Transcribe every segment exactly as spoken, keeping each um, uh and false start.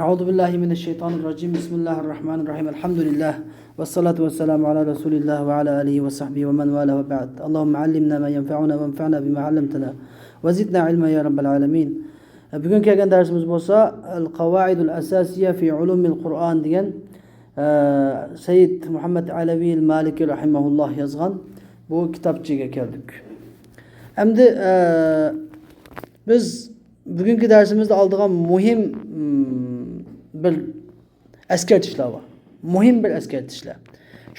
أعوذ بالله من الشيطان الرجيم. بسم الله الرحمن الرحيم. الحمد لله. والصلاة والسلام على رسول الله وعلى آله وصحبه ومن والاه وبعد. اللهم علمنا ما ينفعنا وانفعنا بما علمتنا وزدنا علما يا رب العالمين. بۈگۈن كەلگەن دەرسىمىز بولسا، القواعد الأساسية في علوم القرآن دېگەن، ئە، سەيىد مۇھەممەد ئەلەۋى مالىكى رەھىمەھۇللاھ يازغان بۇ كىتابچىگە كەلدۇق. ئەمدى، ئە، بىز بۈگۈنكى دەرسىمىزدە ئالىدىغان مۇھىم، م، بىر ئەسكەرتىشلەر بار. مۇھىم بىر ئەسكەرتىشلەر.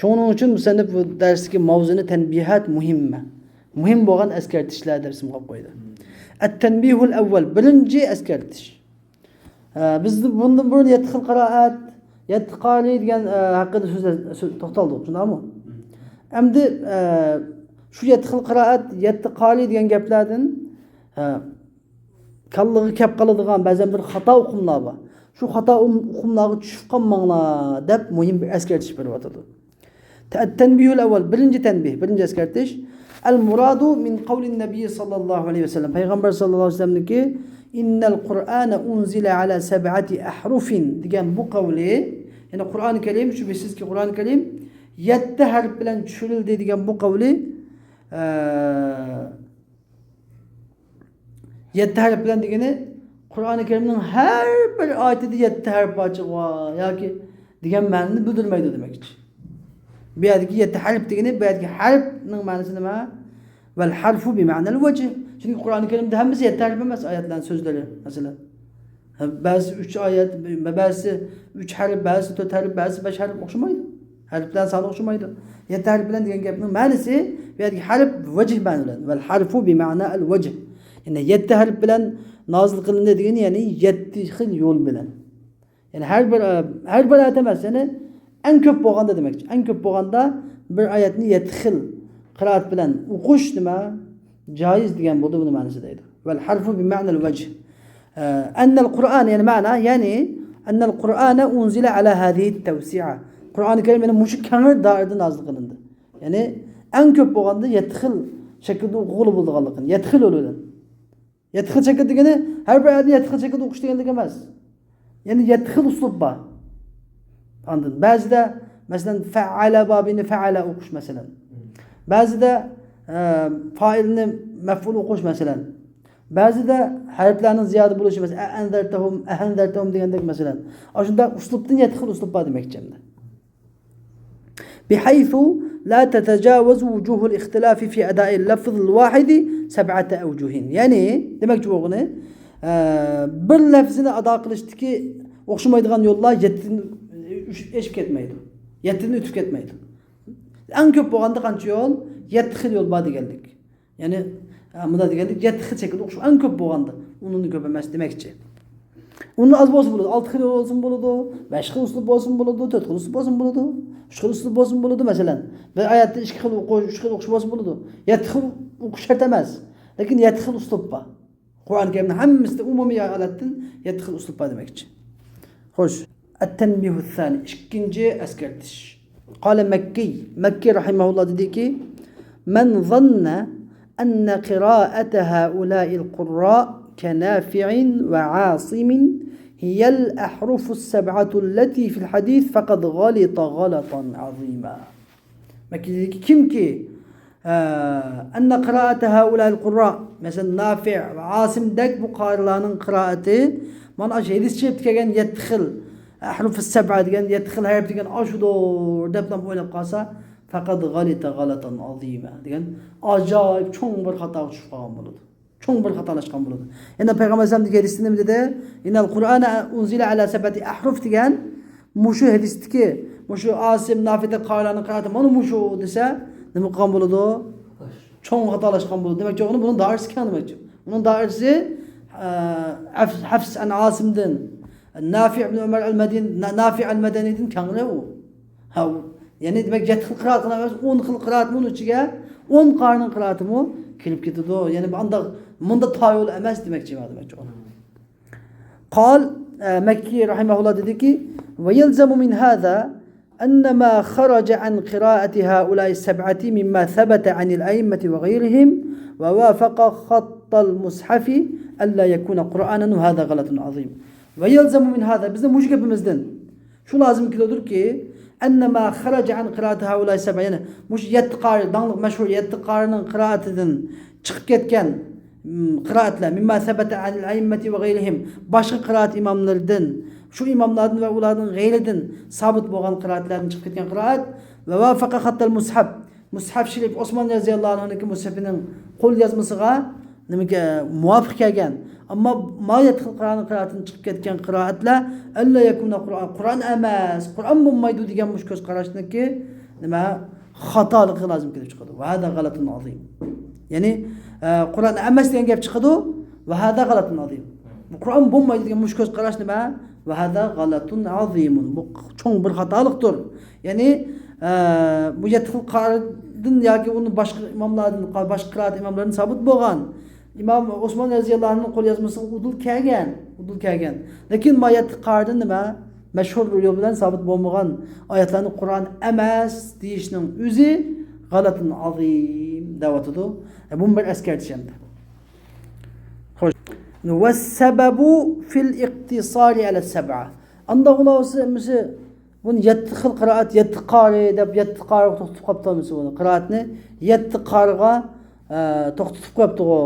شۇنىڭ ئۈچۈن مۇسەننىپ بۇ دەرستىكى ماۋزۇنى تەنبىھات مۇھىممە. مۇھىم بولغان ئەسكەرتىشلەر دەپ ئىسىم قويۇپ قويدى. التنبيه الأول، بىرىنچى ئەسكەرتىش. ئە، بىز بۇندىن بۇرۇن يەتتە خىل قىرائەت، يەتتە قارىي دېگەن، ئە، ھەققىدە سۆز، سۆز توختالدۇق، شۇنداقمۇ؟ ئەمدى، ئە، شۇ يەتتە خىل قىرائەت، يەتتە قارىي دېگەن گەپلەردىن، ئە، كاللىغا كەپ قالىدىغان بەزەن بىر خاتا ئۇقۇملار بار. شۇ خاتا ئۇم-، ئۇقۇملارغا چۈشۈپ قالماڭلار دەپ مۇھىم بىر ئەسكەرتىش بېرىۋاتىدۇ. التنبيه الأول، بىرىنچى تەنبىھ، بىرىنچى ئەسكەرتىش. المراد من قول النبي صلى الله عليه وسلم، پەيغەمبەر ساللاللاھۇ ئەلەيھى ۋەسەللەمنىڭكى، إن القرآن أنزل على سبعة أحرف دېگەن بۇ قەۋلى، يەنى قۇرئانى كەرىم، شۈبھىسىزكى قۇرئانى كەرىم يەتتە ھەرپ بىلەن چۈشۈرۈلدى دېگەن بۇ قەۋلى، ئە، يەتتە ھەرپ بىلەن دېگىنى، قۇرئانى كەرىمنىڭ ھەر بىر ئايىتىدە يەتتە ھەرپ بارچە بار ياكى دېگەن مەنىنى بىلدۈرمەيدۇ دېمەكچى. بۇ يەردىكى يەتتە ھەرپ دېگىنى، بۇ يەردىكى ھەرپنىڭ مەنىسى نېمە؟ والحرف بمعنى الوجه. چۈنكى قۇرئانى كەرىمدە ھەممىسى يەتتە ھەرپ ئەمەس، ئايەتلەرنىڭ سۆزلىرى، مەسىلەن. بەزىسى ئۈچ ئايەت، بەزىسى ئۈچ ھەرپ، بەزىسى تۆت ھەرپ، بەزىسى بەش ھەرپ، ئوخشىمايدۇ. ھەرپلەر سانى ئوخشىمايدۇ. يەتتە ھەرپ بىلەن دېگەن گەپنىڭ مەنىسى، بۇ يەردىكى ھەرپ ۋەجھ مەنىلەر. والحرف بمعنى الوجه. يەنى يەتتە ھەرپ بىلەن نازىل قىلىندى دېگىنى، يەنى يەتتە خىل يول بىلەن. يەنى ھەر بىر، ھەر بىر ئايەت ئەمەس، يەنى ئەڭ كۆپ بولغاندا دېمەكچى. ئەڭ كۆپ بولغاندا بىر ئايەتنى يەتتە خىل قىرائەت بىلەن ئوقۇش نېمە؟ جايىز دېگەن بولدى، بۇنىڭ مەنىسى دەيدۇ. والحرف بمعنى الوجه. ئە، أن القرآن، يەنى مەنە، يەنى أن القرآن أنزل على هذه التوسعة. قۇرئانى كەرىم يەنە مۇشۇ كەڭرى دائىرىدە نازىل قىلىندى. يەنى ئەڭ كۆپ بولغاندا يەتتە خىل شەكىلدە ئوقۇغىلى بولىدىغانلىقىنى، يەتتە خىل يول بىلەن. يەتتە خىل شەكىل دېگىنى ھەر بىر ئايەتنى يەتتە خىل شەكىلدە ئوقۇش دېگەنلىك ئەمەس. يەنى يەتتە خىل ئۇسلۇب بار. ئاندىن بەزىدە، مەسىلەن، فەئەلە بابىنى فەئەلە ئوقۇش، مەسىلەن. بەزىدە، ئە، فائىلنى مەفئۇل ئوقۇش، مەسىلەن. بەزىدە ھەرپلەرنىڭ زىيادە بولۇشى، مەسىلەن، ئەئەنزەرتەھۇم، ئەھەنزەرتەھۇم دېگەندەك، مەسىلەن. ئاشۇنداق ئۇسلۇبتىن يەتتە خىل ئۇسلۇب بار دېمەكچى ئەمدى. بحيث لا تتجاوز وجوه الاختلاف في أداء اللفظ الواحد سبعة أوجه. يەنى، دېمەكچى بولغىنى، ئە، بىر لەفزىنى ئادا قىلىشتىكى ئوخشىمايدىغان يوللار يەتتىدىن ئېشىپ كەتمەيدۇ. يەتتىدىن ئۆتۈپ كەتمەيدۇ. ئەڭ كۆپ بولغاندا قانچە يول؟ يەتتە خىل يول بار دېگەنلىك. يەنى، ئە، مۇنداق دېگەندە، يەتتە خىل شەكىلدە ئوقۇش ئەڭ كۆپ بولغاندا، ئۇنىڭدىن كۆپ ئەمەس دېمەكچى. ئۇندىن ئاز بولسا بولىدۇ، ئالتە خىل بولسىمۇ بولىدۇ، بەش خىل ئۇسلۇب بولسىمۇ بولىدۇ، تۆت خىل ئۇسلۇب بولسىمۇ بولىدۇ، ئۈچ خىل ئۇسلۇب بولسىمۇ بولىدۇ، مەسىلەن. بىر ئايەتتىن ئىككى خىل ئوقۇش، ئۈچ خىل ئوقۇش بولسا بولىدۇ. يەتتە خىل ئوقۇش شەرت ئەمەس. لېكىن يەتتە خىل ئۇسلۇب بار. قۇرئان كەرىمنىڭ ھەممىسىدە ئومۇمىي ھالەتتىن يەتتە خىل ئۇسلۇب بار دېمەكچى. خوش. التنبيه الثاني، ئىككىنچى ئەسكەرتىش. قال مكي، مەككى رەھىمەھۇللا دېدىكى، من ظن أن قراءة هؤلاء القراء كنافع وعاصم هي الأحرف السبعة التي في الحديث فقد غلط غلطا عظيما. مەككى دېدىكى، كىمكى، ئە، أن قراءة هؤلاء القراء، مەسىلەن، نافىئ ۋە ئاسىمدەك بۇ قارىلارنىڭ قىرائىتى، مانا شۇ ھەدىس شەرىپتە كەلگەن يەتتە خىل، ئەھرۇفۇس سەبئە دېگەن، يەتتە خىل ھەرپ دېگەن ئاشۇدۇر دەپلا ئويلاپ قالسا، فقد غلط غلطا عظيما دېگەن ئاجايىپ چوڭ بىر خاتاغا چۈشۈپ قالغان بولىدۇ. چوڭ بىر خاتالاشقان بولىدۇ. يەنە پەيغەمبەر ئەلەيھىسسالام دېگەن ھەدىستە نېمە دېدى؟ إن القرآن أنزل على سبعة أحرف دېگەن، مۇشۇ ھەدىستىكى، مۇشۇ ئاسىم، نافىئ قارىلارنىڭ قىرائىتى مانا مۇشۇ دېسە، نېمە قىلغان بولىدۇ؟ چوڭ خاتالاشقان بولىدۇ. دېمەكچى، ئۇنىڭ، بۇنىڭ دائىرىسى كەڭ دېمەكچى. ئۇنىڭ دائىرىسى، ئە، ھەفس، ھەفس ئەن ئاسىمدىن، نافىئ ئىبن ئۆمەر ئەل مەدىنى، نا-، نافىئ ئەل مەدەنىدىن كەڭرى ئۇ. ھە، ئۇ، يەنى دېمەك، يەتتە خىل قىرائەتنىڭ ئەمەس، ئون خىل قىرائەت بۇنىڭ ئىچىگە، ئون قارىنىڭ قىرائىتىمۇ كىرىپ كېتىدۇ. يەنى ئانداق، مۇندا تايول ئەمەس دېمەكچى، دېمەكچى ئۇ. قال، ئە، مەككى رەھىمەھۇللا دېدىكى، ويلزم من هذا أن ما خرج عن قراءة هؤلاء السبعة مما ثبت عن الأئمة وغيرهم ووافق خط المصحف ألا يكون قرآنا، وهذا غلط عظيم. ويلزم من هذا، بىزنىڭ مۇشۇ گېپىمىزدىن شۇ لازىم كېلىدۇكى، أن ما خرج عن قراءة هؤلاء السبعة، يەنى مۇشۇ يەتتە قارى، داڭلىق مەشھۇر يەتتە قارىنىڭ قىرائىتىدىن چىقىپ كەتكەن، م، قىرائەتلەر، مما سەبەتە ئەنىل ئەئىممەتى ۋە غەيرىھىم، باشقا قىرائەت ئىماملىرىدىن، شۇ ئىماملاردىن ۋە ئۇلاردىن غەيرىدىن سابىت بولغان قىرائەتلەردىن چىقىپ كەتكەن قىرائەت، ۋە ۋافەقە خەتتەل مۇسھەف، مۇسھەف شەرىف، ئوسمان رەزىياللاھۇ ئەنھۇنىڭكى مۇسھەفىنىڭ قول يازمىسىغا نېمىگە مۇۋاپىق كەلگەن. ئەمما ما يەتتە خىل قىرائەتنىڭ قىرائىتىدىن چىقىپ كەتكەن قىرائەتلەر، ئەللا يەكۇنە قۇرئان، قۇرئان ئەمەس، قۇرئان بولمايدۇ دېگەن مۇشۇ كۆز قاراشنىڭكى نېمە، خاتالىقى لازىم كېلىپ چىقىدۇ. ۋە ھەزا غەلەتۇن ئەزىم. يەنى، ئە، قۇرئان ئەمەس دېگەن گەپ چىقىدۇ. ۋە ھەزا غەلەتۇن ئەزىم. بۇ قۇرئان بولمايدۇ دېگەن مۇشۇ كۆز قاراشنى مە، ۋە ھەزا غەلەتۇن ئەزىمۇن. بۇ چوڭ بىر خاتالىقتۇر. يەنى، ئە، بۇ يەتتە خىل قارىدىن ياكى ئۇنى باشقا ئىماملاردىن، باشقا قىرائەت ئىماملاردىن سابىت بولغان. ئىمام ئوسمان رەزىياللاھۇنىڭ قوليازمىسىغا ئۇدۇل كەلگەن، ئۇدۇل كەلگەن. لېكىن ما يەتتە قارىدىن نېمە؟ مەشھۇر بىر يول بىلەن سابىت بولمىغان ئايەتلەرنى قۇرئان ئەمەس دېيىشنىڭ ئۆزى غەلەتۇن ئەزىم دەۋاتىدۇ. بۇمۇ بىر ئەسكەرتىش ئەمدى. خوش. والسبب في الاقتصار على السبعة. ئانداق بولسا ھەممىسى بۇنى يەتتە خىل قىرائەت، يەتتە قارى دەپ، يەتتە قارىغا توختىتىپ قاپتۇ ھەممىسى بۇنى. قىرائەتنى يەتتە قارىغا، ئە، توختىتىپ قويۇپتىغۇ.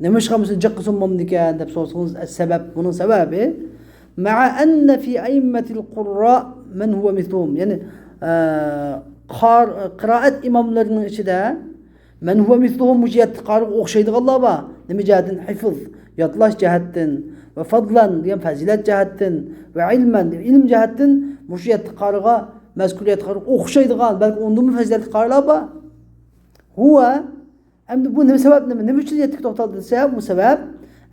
نېمىشقا مۇشۇنى جىققا سۇنمامدىكەن دەپ سورىسىڭىز، سەۋەب، بۇنىڭ سەۋەبى، مع أن في أئمة القراء من هو مثلهم. يەنى، ئە، قار-، قىرائەت ئىماملىرىنىڭ ئىچىدە من هو مثلهم، مۇشۇ يەتتە قارىغا ئوخشايدىغانلار بار. نېمە جەھەتتىن؟ حفظ، يادلاش جەھەتتىن، ۋە فەزلەن دېگەن پەزىلەت جەھەتتىن، ۋە ئىلمەن، ئىلىم جەھەتتىن مۇشۇ يەتتە قارىغا، مەزكۇر يەتتە قارىغا ئوخشايدىغان، بەلكى ئۇندىنمۇ پەزىلەتلىك قارىلار بار. هو، ئەمدى بۇ نېمە سەۋەب، نېمە، نېمە ئۈچۈن يەتتىگە توختالدى دېسە، بۇ سەۋەب،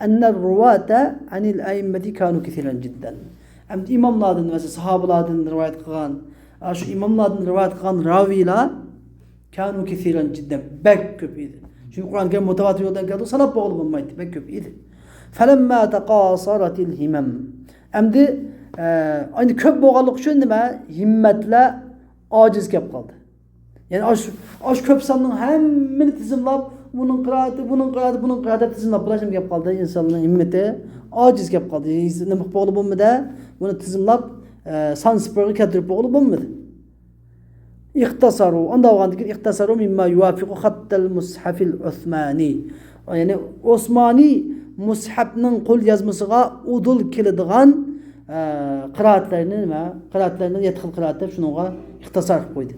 أن الرواة عن الأئمة كانوا كثيرا جدا. ئەمدى ئىماملاردىن، مەسىلەن، ساھابىلاردىن رىۋايەت قىلغان، ئاشۇ ئىماملاردىن رىۋايەت قىلغان راۋىيلار كانوا كثيرا جدا، بەك كۆپ ئىدى. چۈنكى قۇرئان كەرىم مۇتەۋاتىر يولدىن كەلدى، ساناپ بولغىلى بولمايتتى، بەك كۆپ ئىدى. فلما تقاصرت الهمم. ئەمدى، ئە، ئەمدى كۆپ بولغانلىقى ئۈچۈن نېمە؟ ھىممەتلەر ئاجىز كەپ قالدى. يەنى ئاشۇ، ئاشۇ كۆپ ساننىڭ ھەممىنى تىزىملاپ، ئۇنىڭ قىرائىتى، بۇنىڭ قىرائىتى، بۇنىڭ قىرائىتى دەپ تىزىملاپ بولۇش نېمە گەپ قالدى؟ ئىنساننىڭ ھىممىتى ئاجىز گەپ قالدى. نېمە قىلىپ بولغىلى بولمىدى؟ بۇنى تىزىملاپ، ئە، سان سىپىرغا كەلتۈرۈپ بولغىلى بولمىدى. اختصروا، ئانداق بولغاندىن كېيىن، اختصروا مما يوافق خط المصحف العثماني. يەنى ئوسمانىي مۇسھەپنىڭ قول يازمىسىغا ئۇدۇل كېلىدىغان، ئە، قىرائەتلەرنى، نېمە، قىرائەتلەرنى يەتتە خىل قىرائەت دەپ شۇنىڭغا ئىختىسار قىلىپ قويدى.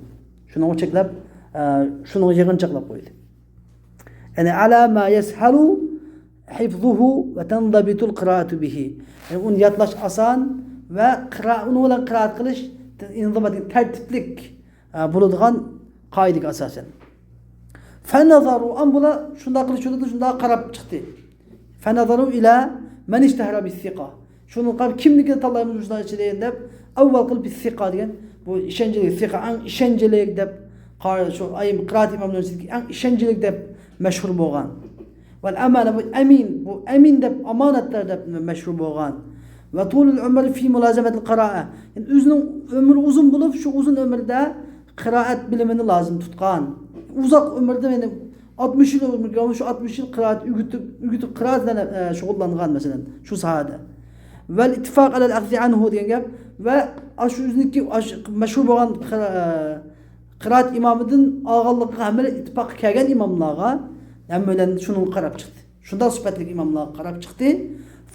شۇنىڭغا چەكلەپ، ئە، شۇنىڭغا يىغىنچاقلاپ قويدى. يەنى، على ما يسهل حفظه وتنضبط القراءة به. يەنى ئۇنى يادلاش ئاسان ۋە قىرا-، ئۇنىڭ بىلەن قىرائەت قىلىش ئىنزىبات، تەرتىپلىك، ئە، بولىدىغان قائىدىگە ئاساسەن. فنظروا، ئەمدى بۇلار شۇنداق قىلىش يولىدا شۇنداق قاراپ چىقتى. فنظروا إلى من اشتهر بالثقة. شۇنى قاراپ، كىمنىڭكىنى تاللايمىز مۇشۇلار ئىچىدىن دەپ، ئاۋۋال قىلىپ ثقة دېگەن، بۇ ئىشەنچلىك، ثقة، ئەڭ ئىشەنچلىك دەپ، قا-، شۇ ئايىم-، قىرائەت ئىماملىرىنىڭ ئىچىدىكى ئەڭ ئىشەنچلىك دەپ مەشھۇر بولغان. والأمانة، بۇ ئەمىن، بۇ ئەمىن دەپ، ئامانەتدار دەپ مەشھۇر بولغان. وطول العمر في ملازمة القراءة. يەنى ئۆزىنىڭ ئۆمرى ئۇزۇن بولۇپ، شۇ ئۇزۇن ئۆمرىدە قىرائەت بىلىمىنى لازىم تۇتقان. ئۇزاق ئۆمرىدە، يەنى ئاتمىش يىل ئۆمرى كەلگەن، شۇ ئاتمىش يىل قىرائەت ئۆگىتىپ، ئۆگىتىپ قىرائەت بىلەن، ئە، شۇغۇللانغان، مەسىلەن، شۇ ساھەدە. والاتفاق على الأخذ عنه دېگەن گەپ ۋە ئاشۇ ئۆزىنىڭكى ئاش-، مەشھۇر بولغان قىرا-، ئە، قىرائەت ئىمامىدىن ئالغانلىقىغا ھەممىلا ئىتتىپاققا كەلگەن ئىماملارغا ھەممىلەن شۇنىڭغا قاراپ چىقتى. شۇنداق سۈپەتلىك ئىماملارغا قاراپ چىقتى.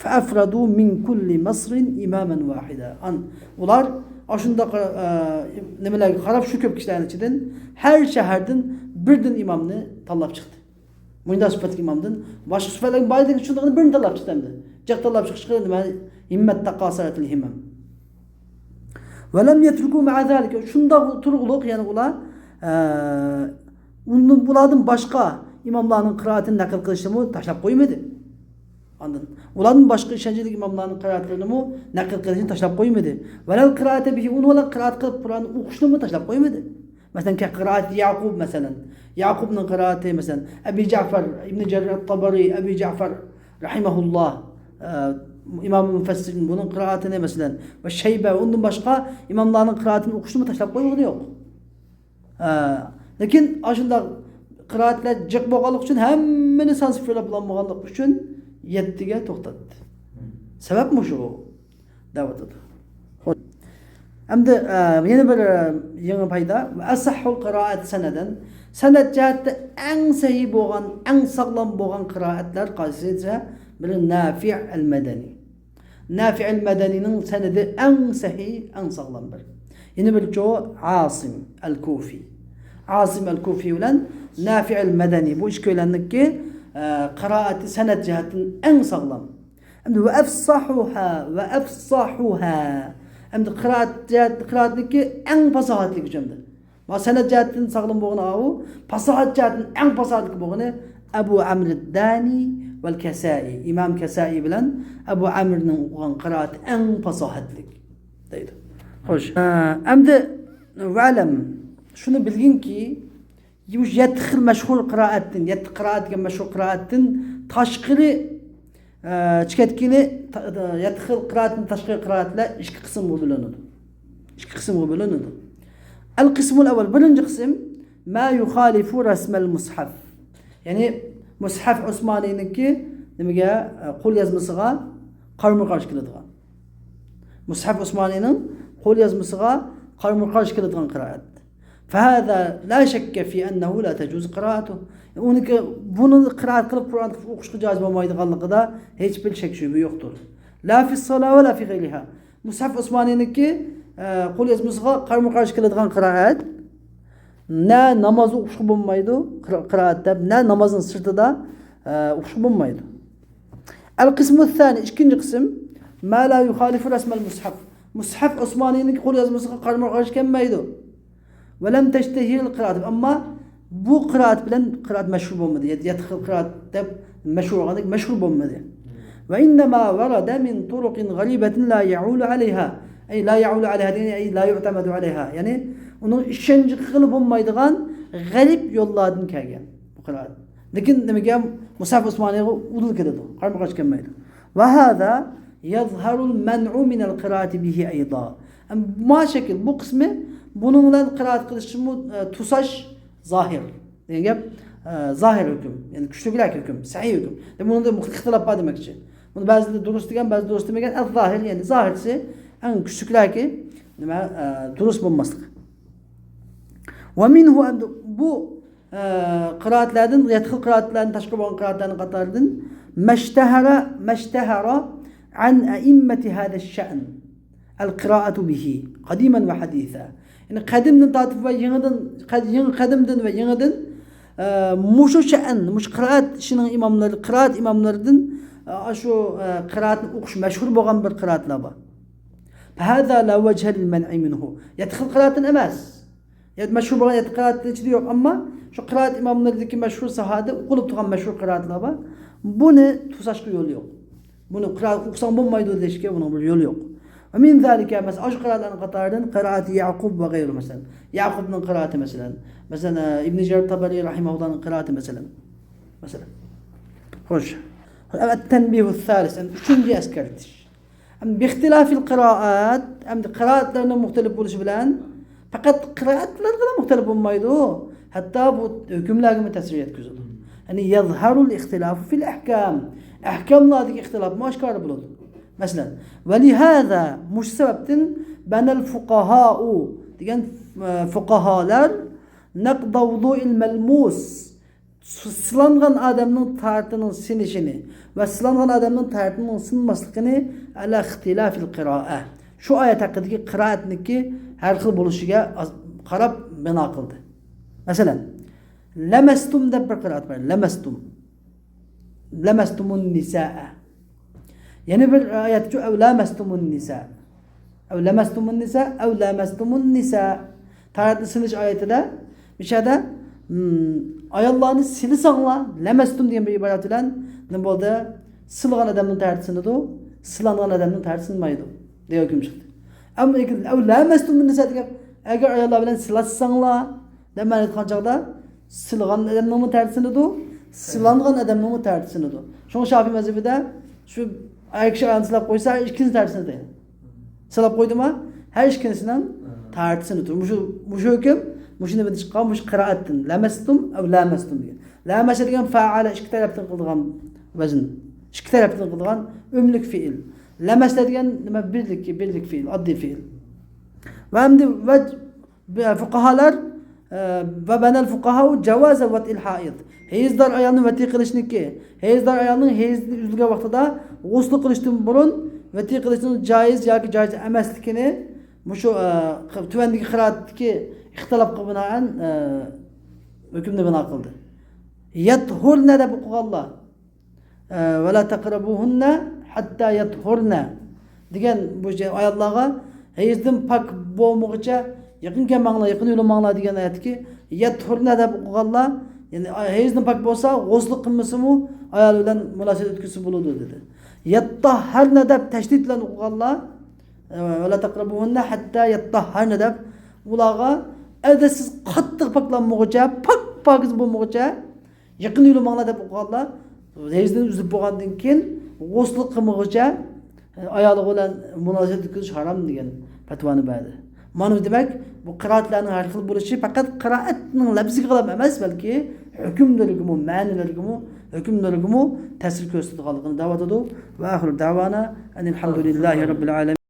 فأفردوا من كل مصر إماما واحدا. ئان-، ئۇلار ئاشۇنداق، ئە، نېمىلەرگە قاراپ، شۇ كۆپ كىشىلەرنىڭ ئىچىدىن ھەر شەھەردىن بىردىن ئىمامنى تاللاپ چىقتى. مۇنداق سۈپەتلىك ئىمامدىن باشقا سۈپەتلەرگە بار، لېكىن شۇنداقنى بىرنى تاللاپ چىقتى ئەمدى. جىق تاللاپ چىقىشقا نېمە؟ همت تاقاصرت الهمم. ولم يتركوا مع ذلك. شۇنداق تۇرغۇلۇق، يەنى ئۇلار، ئە، ئۇندىن، بۇلاردىن باشقا ئىماملارنىڭ قىرائىتىنى نەقىل قىلىشنىمۇ تاشلاپ قويمىدى. ئاندىن ئۇلاردىن باشقا ئىشەنچلىك ئىماملارنىڭ قىرائەتلىرىنىمۇ نەقىل قىلىشنى تاشلاپ قويمىدى. ولا القراءة به، ئۇنى بىلەن قىرائەت قىلىپ قۇرئاننى ئوقۇشنىمۇ تاشلاپ قويمىدى. مەسىلەن، كە-، قىرائەت يەقۇب، مەسىلەن، يەقۇبنىڭ قىرائىتى، مەسىلەن، ئەبى جەفەر، ئىبنى جەرىر ئەت-تەبەرى، ئەبى جەفەر رەھىمەھۇللاھ، ئە، ئىمام مۇفەسسىرىن، بۇنىڭ قىرائىتىنى، مەسىلەن، ۋە شەيبە، ئۇندىن باشقا ئىماملارنىڭ قىرائىتىنى ئوقۇشنىمۇ تاشلاپ قويغىنى يوق. ئە، لېكىن ئاشۇنداق قىرائەتلەر جىق بولغانلىقى ئۈچۈن، ھەممىنى سان سىفىرلاپ بولالمىغانلىقى ئۈچۈن يەتتىگە توختاتتى. سەۋەب مۇشۇ. دەۋاتىدۇ. خوش. ئەمدى، ئە، يەنە بىر، ئە، يېڭى پايدا. وأصح القراءة سندا. سەنەد جەھەتتە ئەڭ سەھىھ بولغان، ئەڭ ساغلام بولغان قىرائەتلەر قايسى دېسە، بىرى نافىئ ئەل مەدەنى. نافىئ ئەل مەدەنىنىڭ سەنىدى ئەڭ سەھىھ، ئەڭ ساغلام بىر. يەنە بىرچۇ ئاسىم ئەل كۇفى. ئاسىم ئەل كۇفى بىلەن نافىئ ئەل مەدەنى، بۇ ئىككىيلەننىڭكى، ئە، قىرائىتى سەنەد جەھەتتىن ئەڭ ساغلام. ئەمدى ۋە ئەفساھۇھا، ۋە ئەفساھۇھا. ئەمدى قىرائەت جەھەت، قىرائەتنىڭكى ئەڭ پاساھەتلىك ئۈچۈندە. ما سەنەد جەھەتتىن ساغلام بولغىنى ئاۋۇ، پاساھەت جەھەتتىن ئەڭ پاساھەتلىك بولغىنى ئەبۇ ئەمر دانى ۋەل كەسائى. ئىمام كەسائى بىلەن ئەبۇ ئەمرنىڭ ئوقۇغان قىرائىتى ئەڭ پاساھەتلىك دەيدۇ. خوش. ئە، ئەمدى ۋەلەم، شۇنى بىلگىنكى، مۇشۇ يەتتە خىل مەشھۇر قىرائەتتىن، يەتتە قىرائەت دېگەن مەشھۇر قىرائەتتىن تاشقىرى، ئە، چىقىدىكىنى، تا-، تا-، يەتتە خىل قىرائەتتىن تاشقىرى قىرائەتلەر ئىككى قىسىمغا بۆلۈنىدۇ. ئىككى قىسىمغا بۆلۈنىدۇ. ئەل قىسمۇل ئەۋۋەل، بىرىنچى قىسىم، ما يۇخالىفۇ رەسمەل مۇسھەف. يەنى مۇسھەف ئوسمانىينىڭكى نېمىگە، ئە، قول يازمىسىغا قارمۇ قارشى كېلىدىغان. مۇسھەف ئوسمانىينىڭ قول يازمىسىغا قارمۇ قارشى كېلىدىغان قىرائەت. فهذا لا شك في أنه لا تجوز قراءته. ئۇنىڭكى، بۇنى قىرائەت قىلىپ قۇرئان ئوقۇشقا جائىز بولمايدىغانلىقىدا ھېچبىر شەك شۈبھە يوقتۇر. لا في الصلاة ولا في غيرها. مۇسھەف ئوسمانىينىڭكى، ئە، قول يازمىسىغا قارمۇ قارشى كېلىدىغان قىرائەت، نە ناماز ئوقۇشقا بولمايدۇ، قىرا-، قىرائەت دەپ، نە نامازنىڭ سىرتىدا، ئە، ئوقۇشقا بولمايدۇ. ئەل قىسمۇ سانى، ئىككىنچى قىسىم، ما لا يۇخالىفۇ رەسمەل مۇسھەف. مۇسھەف ئوسمانىينىڭكى قول يازمىسىغا قارمۇ قارشى كەلمەيدۇ. ۋەلەم تەشتەھىرىل قىرائەت. ئەمما بۇ قىرائەت بىلەن قىرائەت مەشھۇر بولمىدى. يەت-، يەتتە خىل قىرائەت دەپ مەشھۇر بولغاندەك مەشھۇر بولمىدى. وإنما ورد من طرق غريبة لا يعول عليها. ئەي لا يعول عليها دېگەن، ئەي لا يعتمد عليها. يەنى ئۇنىڭ ئىشەنچكە بولمايدىغان غەرىب يوللاردىن كەلگەن بۇ قىرائەت. لېكىن نېمىگە؟ مۇسھەف ئوسمانىيغا ئۇدۇل كېلىدۇ، قارمۇ قارشى كەلمەيدۇ. وهذا يظهر المنع من القراءة به أيضا. ئەم، ما شەكىل، بۇ قىسمى بۇنىڭ بىلەن قىرائەت قىلىشمۇ، ئە، توساش زاھىر دېگەن گەپ، ئە، زاھىر ھۆكۈم، يەنى كۈچلۈكرەك ھۆكۈم، سەھىھ ھۆكۈم. دەپ بۇنىڭدا مۇخ-، ئىختىلاپ بار دېمەكچى. بۇنى بەزىلەر دۇرۇس دېگەن، بەزى دۇرۇس دېمىگەن، ئەز زاھىر، يەنى زاھىرسى ئەڭ كۈچلۈكرەكى، نېمە، ئە، دۇرۇس بولماسلىق. ومنه، ئەمدى بۇ ئە، قىرائەتلەردىن، يەتتە خىل قىرائەتلەردىن تاشقىرى بولغان قىرائەتلەرنىڭ قاتارىدىن مەشتەھەرە، مەشتەھەرە عن ئەئىممەتى ھەزە شەئن ئەل قىرائەتۇ بىھى قەدىمەن ۋە ھەدىسە. يەنى قەدىمدىن تارتىپ ۋە يېڭىدىن، قەد-، يېڭى قەدىمدىن ۋە يېڭىدىن، ئە، مۇشۇ شەئن، مۇشۇ قىرائەت ئىشىنىڭ ئىماملىرى، قىرائەت ئىماملىرىدىن، ئە، شۇ، ئە، قىرائەتنى ئوقۇش مەشھۇر بولغان بىر قىرائەتلەر بار. فهذا لا وجه للمنع منه. يەتتە خىل قىرائەتتىن ئەمەس. يەنى مەشھۇر بولغان يەتتە قىرائەتنىڭ ئىچىدە يوق، ئەمما شۇ قىرائەت ئىماملىرىدىكى مەشھۇر ساھەدە ئوقۇلۇپ تۇرغان مەشھۇر قىرائەتلەر بار. بۇنى توساشقا يول يوق. بۇنى قىرائەت ئوقۇساڭ بولمايدۇ دېيىشكە بۇنىڭ بىر يولى يوق. ومن ذلك، مەسىلەن، ئاشۇ قىرائەتلەرنىڭ قاتارىدىن قىرائەت يەقۇب ۋە غەيرۇ، مەسىلەن، يەقۇبنىڭ قىرائىتى، مەسىلەن، مەسىلەن، ئىبن جەرىر تەبەرى رەھىمەھۇللانىڭ قىرائىتى، مەسىلەن. مەسىلەن. خوش. التنبيه الثالث، ئۈچىنچى ئەسكەرتىش. باختىلاف القراءات، ئەمدى قىرائەتلەرنىڭ مۇختەلىپ بولۇشى بىلەن پەقەت قىرائەتلەرگىلا مۇختەلىپ بولمايدۇ، ھەتتا بۇ ھۆكۈملەرگىمۇ تەسىر يەتكۈزىدۇ. يەنى يەزھەرۇل ئىختىلاف فىل ئەھكام، ئەھكاملاردىكى ئىختىلاپمۇ ئاشكارا بولىدۇ. مەسىلەن، ۋەلىھازا، مۇشۇ سەۋەبتىن، بەنەل فۇقاھائۇ دېگەن، ئە، فۇقاھالار نەقدە ۋۇزۇئىل مەلمۇس، سىلانغان ئادەمنىڭ تاھارىتىنىڭ سىنىشىنى ۋە سىلانغان ئادەمنىڭ تاھارىتىنىڭ سىنماسلىقىنى ئەلا ئىختىلاپىل قىرائە، شۇ ئايەت ھەققىدىكى قىرائەتنىڭكى ھەر خىل بولۇشىغا ئاز-، قاراپ بىنا قىلدى. مەسىلەن، لەمەستۇم دەپ بىر قىرائەت بار. لەمەستۇم. لەمەستۇمۇن نىسائە. يەنە بىر ئايەتچۇ، ئەۋ لامەستۇمۇن نىسا. ئەۋ لامەستۇمۇن نىسا، ئەۋ لامەستۇمۇن نىسا. تاھارەتنى سىنىش ئايىتىدە، مىشەدە، م، ئاياللارنى سىلىساڭلار، لەمەستۇم دېگەن بىر ئىبارەت بىلەن نېمە بولدى؟ سىلىغان ئادەمنىڭ تاھارىتى سىنىدۇ، سىلانغان ئادەمنىڭ تاھارىتى سىنمايدۇ دېگەن ھۆكۈم چىقتى. ئەمما لېكىن، ئەۋ لامەستۇمۇن نىسا دېگەن، ئەگەر ئاياللار بىلەن سىلاشساڭلار، دەپ مەنە ئېيتقان چاغدا، سىلىغان ئادەمنىڭمۇ تەرىتى سىنىدۇ، سىلانغان ئادەمنىڭمۇ تەرىتى سىنىدۇ. شۇڭا شافىي مەزھىپىدە شۇ ئەر كىشى ئايالنى سىلاپ قويسا، ھەر ئىككىسىنىڭ تەرىتى سىنىدۇ. سىلاپ قويدىما، ھەر ئىككىسىنىڭ تەرىتى سىنىدۇ. مۇشۇ، مۇشۇ ھۆكۈم، مۇشۇ نېمىدىن چىققان، مۇشۇ قىرائەتتىن. لەمەستۇم ئەۋ لامەستۇم دېگەن. لامەسە دېگەن فەئەلە، ئىككى تەرەپتىن قىلىدىغان ۋەزىن. ئىككى تەرەپتىن قىلىدىغان ئۆملۈك فېئىل. لەمەسلە دېگەن نېمە؟ بىرلىك، بىرلىك پېئىل، ئاددىي پېئىل. ۋە ئەمدى ۋە فۇقاھالار، ئە، ۋە بەنەل فۇقاھاۋ جاۋازە ۋەتئىل ھائىز. ھەيزدار ئايالنى ۋەتى قىلىشنىكى، ھەيزدار ئايالنىڭ ھەيزى ئۈزۈلگەن ۋاقتىدا غۇسلى قىلىشتىن بۇرۇن ۋەتى قىلىشنىڭ جايىز ياكى جايىز ئەمەسلىكىنى مۇشۇ، ئە، تۆۋەندىكى قىرائەتتىكى ئىختىلاپقا بىنائەن، ئە، ھۆكۈمنى بىنا قىلدى. يەتھۇرنە دەپ ئوقۇغانلار، ئە، ۋەلا تەقرەبۇھۇننە ھەتتا يەتھۇرنە دېگەن بۇ ئاياللارغا ھەيزدىن پاك بولمىغۇچە يېقىن كەلمەڭلار، يېقىن يولىماڭلار دېگەن ئايەتتىكى يەتھۇرنە دەپ ئوقۇغانلار، يەنى ھەيزدىن پاك بولسا، غۇسلى قىلمىسىمۇ ئايال بىلەن مۇناسىۋەت ئۆتكۈزسە بولىدۇ دېدى. يەتتاھھەرنە دەپ تەشدىد بىلەن ئوقۇغانلار، ئە، ۋەلا تەقرەبۇھۇننە ھەتتا يەتتاھھەرنە دەپ، ئۇلارغا ئەگەر سىز قاتتىق پاكلانمىغۇچە، پاك پاكىز بولمىغۇچە يېقىن يولىماڭلار دەپ ئوقۇغانلار، ھەيزدىن ئۈزۈپ بولغاندىن كېيىن غۇسلى قىلمىغۇچە، ئە، ئايالى بىلەن مۇناسىۋەت ئۆتكۈزۈش ھارام دېگەن پەتىۋانى بەردى. مانا دېمەك، بۇ قىرائەتلەرنىڭ ھەر خىل بولۇشى پەقەت قىرائەتنىڭ لەپزىگە غىلاپ ئەمەس، بەلكى ھۆكۈملىرىگىمۇ، مەنىلىرىگىمۇ، ھۆكۈملىرىگىمۇ تەسىر كۆرسىتىدىغانلىقىنى دەۋاتىدۇ. ۋە ئاخىرۇ دەۋانا ئەنىل ھەمدۇلىللاھى رەببىل ئالەمىن.